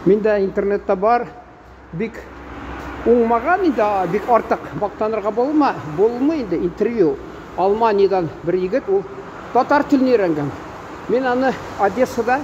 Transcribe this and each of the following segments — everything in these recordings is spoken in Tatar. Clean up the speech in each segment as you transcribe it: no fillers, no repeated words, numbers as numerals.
Миндә интернетта бар, бик уңмаган инде, бик артык мактанырга булма, булмый инде интервью. Алманиядән бер егет, ул татар телен өйрәнгән. Мин аны Одессада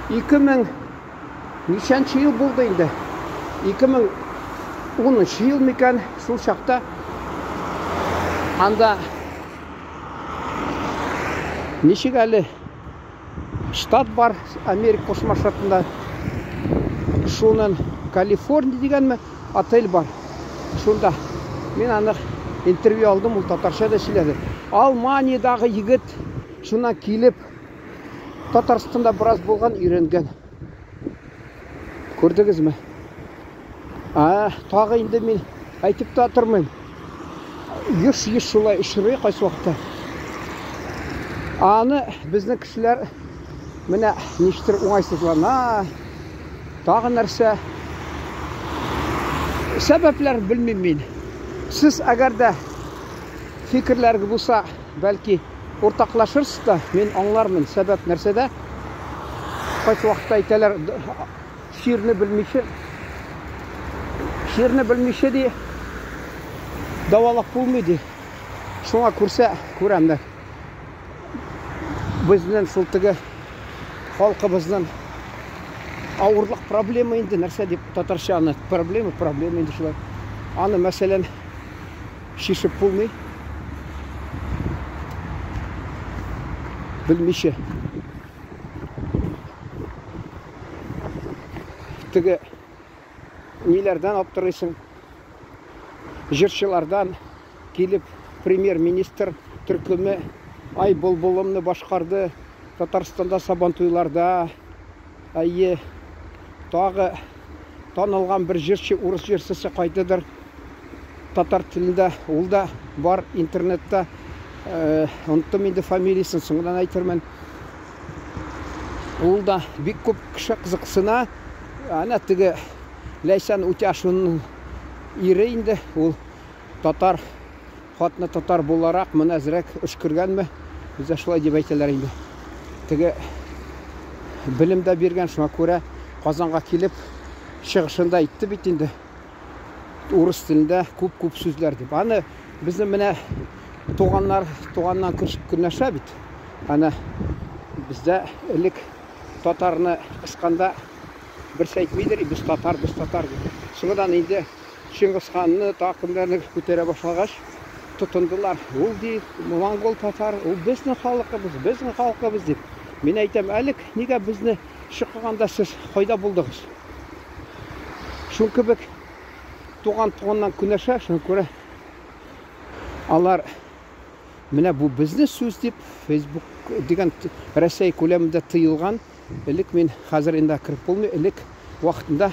2000 ничәнче ел булды инде? 2010 ел микән? Шул чакта анда ничек әле штат бар Америка Кушма Штатында. Шунын Калифорния дигәнме отель бар. Шунда мин аны интервью алдым, ул татарча да сөйләде. Алманиядагы егет шуннан килеп Татарстанда бераз булган, өйрәнгән. Күрдегезме? А, тагы инде мин әйтеп тә тормыйм. Еш-еш шулай очрый кайсы вакытта. Аны безнең кешеләр менә ништер уңайсызлана. Тагы нәрсә? Сәбәпләр белмим мин. Сез әгәр дә фикерләрегез булса, бәлки уртаклашырсыз да, мин аңлармын сәбәп нәрсәдә. Кайсы вакытта әйтәләр, чирне белмичә, чирне белмичә ди, дәвалап булмый ди. Шуңа күрсә, күрәм дә. Безнең шул теге халкыбызның авырлык проблема инде, нәрсә дип татарча аны проблема, проблема инде шулай. Аны, мәсәлән, шишеп булмый. Белмичә. Теге ниләрдән аптырыйсың? Җырчылардан килеп премьер-министр төркеме Ай былбылымны башкарды Татарстанда Сабантуйларда. Әйе, тагы танылган бер җырчы, урыс җырчысы кайдыдыр татар телендә, ул да бар интернетта. Оныттым инде фамилиясен, соңыннан әйтермен. Ул да бик күп кеше кызыксына. Әнә теге Ләйсән Утяшевның ире инде, ул татар, хатны татар буларак моны әзрәк өшкергәнме? Бездә шулай дип әйтәләр инде. Теге белем дә биргән, шуңа күрә Казанга килеп чыгышын да әйтте бит инде. Урыс телендә күп-күп сүзләр дип. Аны безнең менә туганнар туганнан көнләшә бит. Аны бездә элек татарны кысканда берсе әйтмидер, без татар, без татар дип. Соңыннан инде Чингис ханны тагы кемнәрне күтәрә башлагач, тотындылар. Ул ди, монгол татар, ул безнең халкыбыз, безнең халкыбыз дип. Мин әйтәм, әлек нигә безне чыкканда сез кайда булдыгыз? Шул кебек туган туганнан көнләшә, шуңа күрә алар менә бу безнең сүз дип Facebook дигән Рәсәй күләмендә тыелган. Элек мин хәзер инде кереп булмый, элек вакытында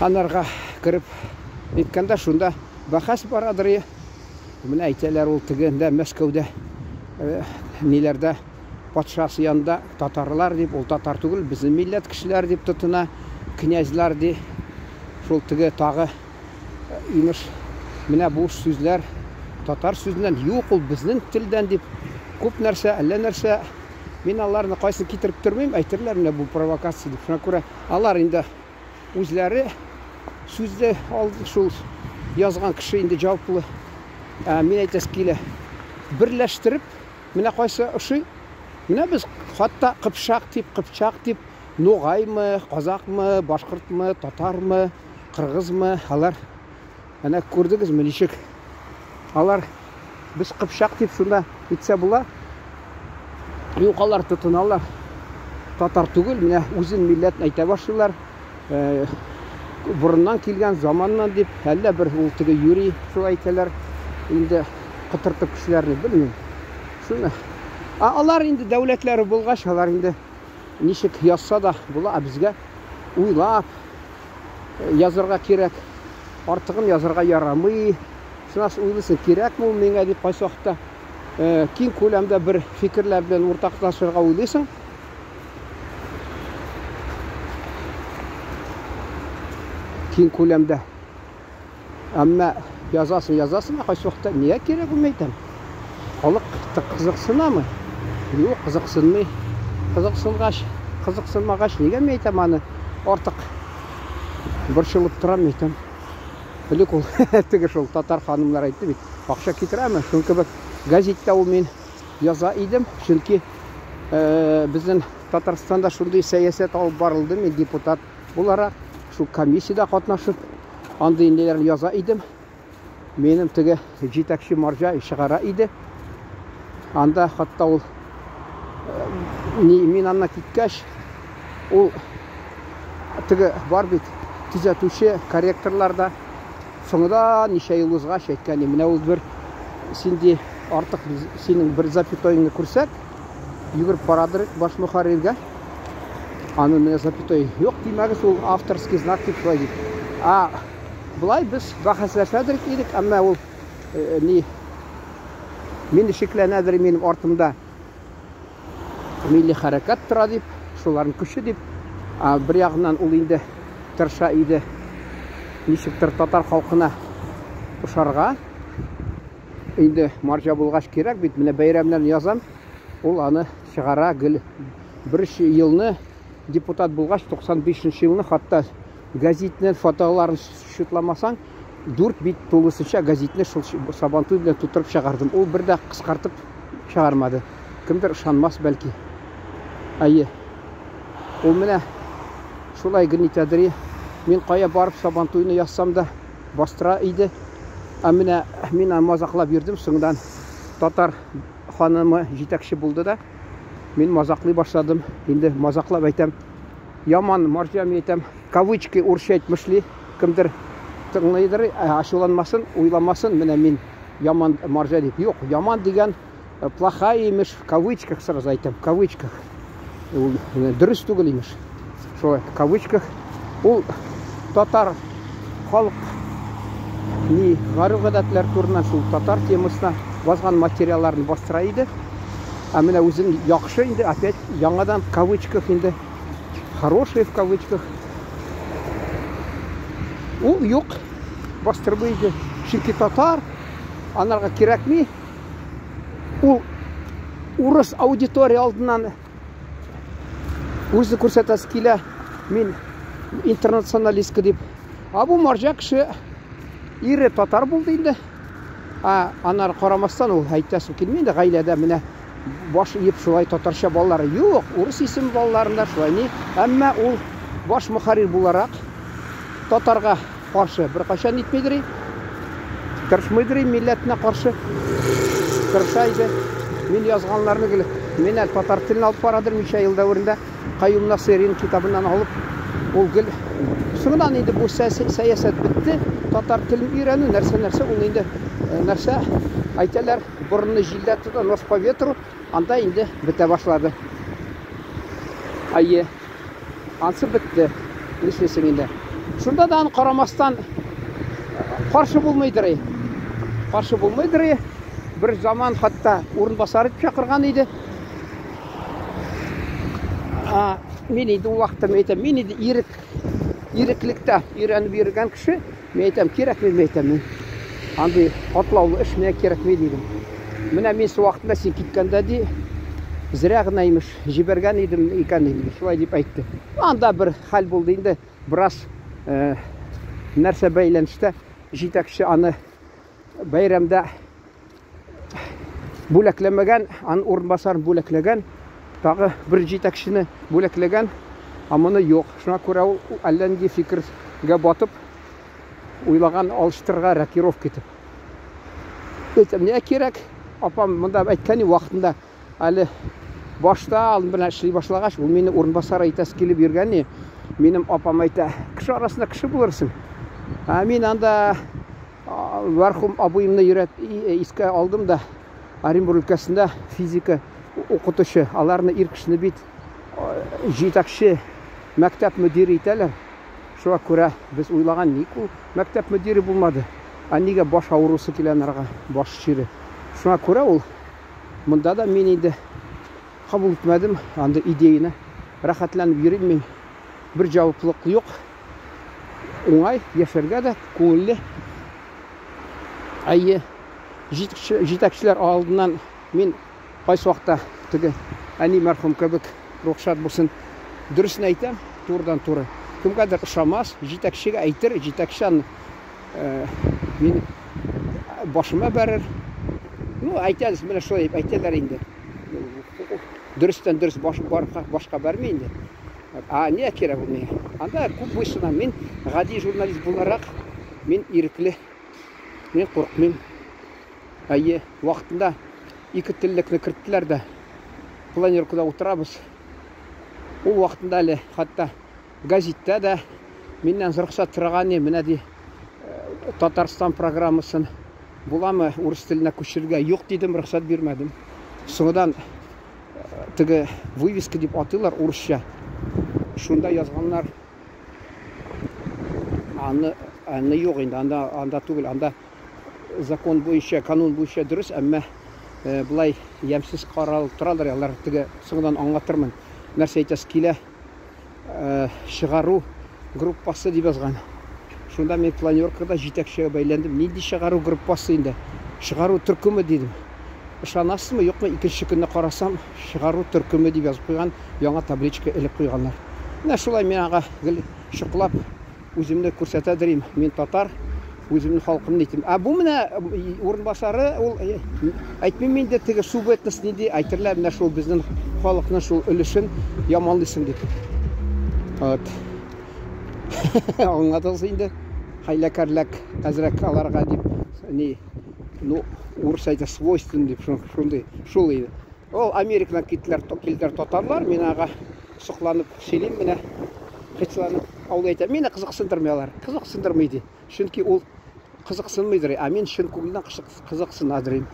анарга кереп әйткәндә шунда бәхәс барадыр. Менә әйтәләр ул тегендә Мәскәүдә ниләрдә патшасы янында татарлар дип, ул татар түгел, безнең милләт кешеләр дип тотына, князьлар ди. Шул теге тагы имеш, менә бу сүзләр татар сүзеннән юк, ул безнең телдән дип күп нәрсә, әллә нәрсә. Мин аларны кайсын китереп тормыйм, әйтерләр менә бу провокация дип. Шуңа күрә алар инде үзләре сүзне алды, шул язган кеше инде җаваплы. Ә мин әйтәсе килә, берләштереп, менә кайсы ошый. Менә без хатта кыпчак дип, кыпчак дип, нугаймы, казакмы, башкортмы, татармы, кыргызмы, алар әнә күрдегезме ничек? Алар без кыпчак дип шунда әйтсә була. Юк, алар тотыналар. Татар түгел, менә үзен милләтен әйтә башлыйлар. Борыннан килгән заманнан дип, әллә бер ул теге юри шулай әйтәләр. Инде котыртып кешеләрне белмим. Шуны. Ә алар инде дәүләтләре булгач, алар инде ничек язса да була, ә безгә уйлап язарга кирәк. Артыгын язарга ярамый. Шуннан уйлыйсың, кирәкме ул миңа дип кайсы вакытта киң күләмдә бер фикерләр белән уртаклашырга уйлыйсың. Киң күләмдә. Әмма язасың, язасың, ә кайсы вакытта нигә кирәк ул әйтәм. Халык кызыксынамы? Юк, кызыксынмый. Кызыксынгач, кызыксынмагач, нигә мин әйтәм аны артык борчылып торам әйтәм. Элек ул теге шул татар ханымнар әйтте бит, акча китерәме? Шул кебек газетта ул мин яза идем, чөнки безнең Татарстанда шундый сәясәт алып барылды, мин депутат буларак шул комиссиядә катнашып, андый ниләрне яза идем. Минем теге җитәкче марҗа чыгара иде. Анда хатта ул ни, мин аннан киткәч, ул теге бар бит төзәтүче корректорлар да соңда ничә ел узгач әйткән, менә ул бер син ди артык синең бер запятойыңны күрсәк, йөгереп барадыр баш мөхәрриргә. Аны менә запятой юк димәгез, ул авторский знак дип шулай дип. А болай без бәхәсләшәдер идек, әмма ул ни мине шикләнәдер минем артымда милли хәрәкәт тора дип, шуларның көче дип. А бер ягыннан ул инде тырыша иде ничектер татар халкына ошарга. Инде марҗа булгач кирәк бит, менә бәйрәмнәрне язам, ул аны чыгара гел. Бер елны депутат булгач, 95 нче елны хатта гәзитнең фотоларын счетламасаң, 4 бит тулысынча гәзитне шул Сабантуй белән тутырып чыгардым. Ул бер дә кыскартып чыгармады. Кемдер ышанмас бәлки. Әйе. Ул менә шулай гел нитәдер. Мин кая барып Сабантуйны язсам да бастыра иде. Ә менә мин аны мазаклап йөрдем, соңдан татар ханымы җитәкче булды да, мин мазаклый башладым. Инде мазаклап әйтәм, яман марҗа мин әйтәм, кавычки урысча әйтмешли, кемдер тыңлыйдыр, ачуланмасын, уйламасын, менә мин яман марҗа дип. Юк, яман дигән плохая имеш, в кавычках сразу әйтәм, в кавычках. Ул дөрес түгел имеш. Шулай, в кавычках. Ул татар халык ни гореф-гадәтләр турыннан шул татар темасына базган материалларны бастыра иде. Ә менә үзен яхшы инде, опять яңадан в кавычках инде, хороший в кавычках. Ул юк, бастырмый иде. Чөнки татар анарга кирәкми. Ул урыс аудитория алдыннан үзе күрсәтәсе килә. Мин интернационалистка дип. А бу марҗа кеше ире татар булды инде. А анар карамастан ул әйтәсем килми инде гаиләдә менә баш иеп шулай татарча балалары юк, урыс исем балаларында шулай ни. Әмма ул баш мөхәррир буларак татарга каршы беркайчан нитмидер, тырышмыйдыр милләтенә каршы тырыша иде. Мин язганнарны гел мин әле татар телен алып барадыр ничә ел дәверендә Каюм Насыйрин китабыннан алып, ул гел соңыннан инде бу сәясәт бетте, татар телен өйрәнү нәрсә-нәрсә ул инде нәрсә әйтәләр, борынны җилдә тота, нос по ветру, анда инде бетә башлады. Әйе. Ансы бетте. Нишлисең инде? Шунда да аны карамастан каршы булмыйдыр. Каршы булмыйдыр. Бер заман хатта урынбасар итеп чакырган иде. А, мин инде ул вакытта мин әйтәм, мин инде ирек иреклектә өйрәнеп йөргән кеше, мин әйтәм, кирәкми, мин әйтәм, мин. Андый катлаулы эш миңа кирәкми дидем. Менә мин шул вакытында син киткәндә ди, зря гына имеш җибәргән идем икән инде, шулай дип әйтте. Анда бер хәл булды инде, бераз нәрсә бәйләнештә җитәкче аны бәйрәмдә бүләкләмәгән, аны урынбасарын бүләкләгән, тагы бер җитәкчене бүләкләгән, ә моны юк. Шуңа күрә ул әллә нинди фикергә батып, уйлаган алыштырырга рокировка итеп. Әйтәм, нигә кирәк? Апам монда әйткән вакытында әле башта алын белән эшли башлагач, ул мине урынбасар әйтәсе килеп йөргән ни. Минем апам әйтә, кеше арасында кеше булырсың. Ә мин анда мәрхүм абыемны йөрәт искә алдым да, Оренбург өлкәсендә физика укытучы, аларны ир кешене бит җитәкче, мәктәп мөдире итәләр. Шуңа күрә без уйлаган, ник ул мәктәп мөдире булмады? Ә нигә баш авырусы килә анарга, баш чире? Шуңа күрә ул монда да мин инде кабул итмәдем андый идеяны. Рәхәтләнеп йөрим мин. Бер җаваплылык юк. Уңай яшәргә дә күңелле. Әйе, җитәкчеләр алдыннан мин кайсы вакытта теге әни мәрхүм кебек рухшат булсын. Дөресен әйтәм, турыдан-туры. Кемгәдер ошамас, җитәкчегә әйтер, җитәкче аны мин башыма бәрер. Ну, әйтәбез, менә шулай дип әйтәләр инде. Дөрестән дөрес баш, башка бәрми инде. А не кирәк ул миңа? Анда күп буйсына. Мин гади журналист буларак, мин ирекле. Мин куркмыйм. Әйе, вакытында ике теллекне керттеләр дә, планеркада утырабыз. Ул вакытында әле хәтта газиттә дә миннән рөхсәт сораган, менә ди, Татарстан программасын буламы урыс теленә күчерергә? Юк дидем, рөхсәт бирмәдем. Соңыдан теге вывеска дип атыйлар урысча. Шунда язганнар. Аны, аны юк инде, анда, анда түгел, анда закон буенча, канун буенча дөрес, әмма былай ямьсез каралып торалар, алар теге соңыннан аңлатырмын. Нәрсә әйтәсе килә? Чыгару группасы дип язган. Шунда мин планеркада җитәкчегә бәйләндем. Нинди чыгару группасы инде? Чыгару төркеме дидем. Ышанасызмы, юкмы, икенче көнне карасам, чыгару төркеме дип язып куйган, яңа табличка элеп куйганнар. Менә шулай мин аңа гел чоклап үземне күрсәтәдер им. Мин татар, үземнең халкымны итим. Ә бу менә урынбасары, ул әйтмим инде теге субэтнос нинди, әйтерләр менә шул безнең халыкның шул өлешен яманлыйсың дип. Вот. Аңладыгыз инде. Хәйләкәрлек әзрәк аларга дип, ни, ну, урыс әйтә, свойствен дип, шундый, шул иде. Ул Америкадан киттеләр, килделәр татарлар, мин ага сокланып сөйлим менә, хисланып. Ул әйтә, мине кызыксындырмый алар. Кызыксындырмый ди. Чөнки ул кызыксынмыйдыр, ә мин чын күңелдән кызыксынадыр.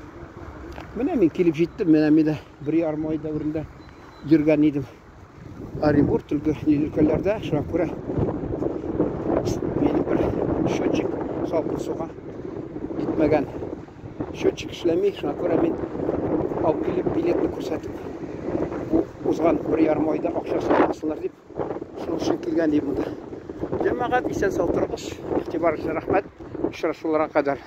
Менә мин килеп җиттем, менә мин дә 1,5 ай дәверендә йөргән идем. Оренбург өлкәләрдә, шуңа күрә минем бер счетчик салкын суга җитмәгән. Счетчик эшләми, шуңа күрә мин алып килеп билетны күрсәтеп, бу узган 1,5 айда акча салмасыннар дип, шул өчен килгән идем монда. Җәмәгать, исән сау торыгыз. Игътибар өчен рәхмәт. Очрашуларга кадәр.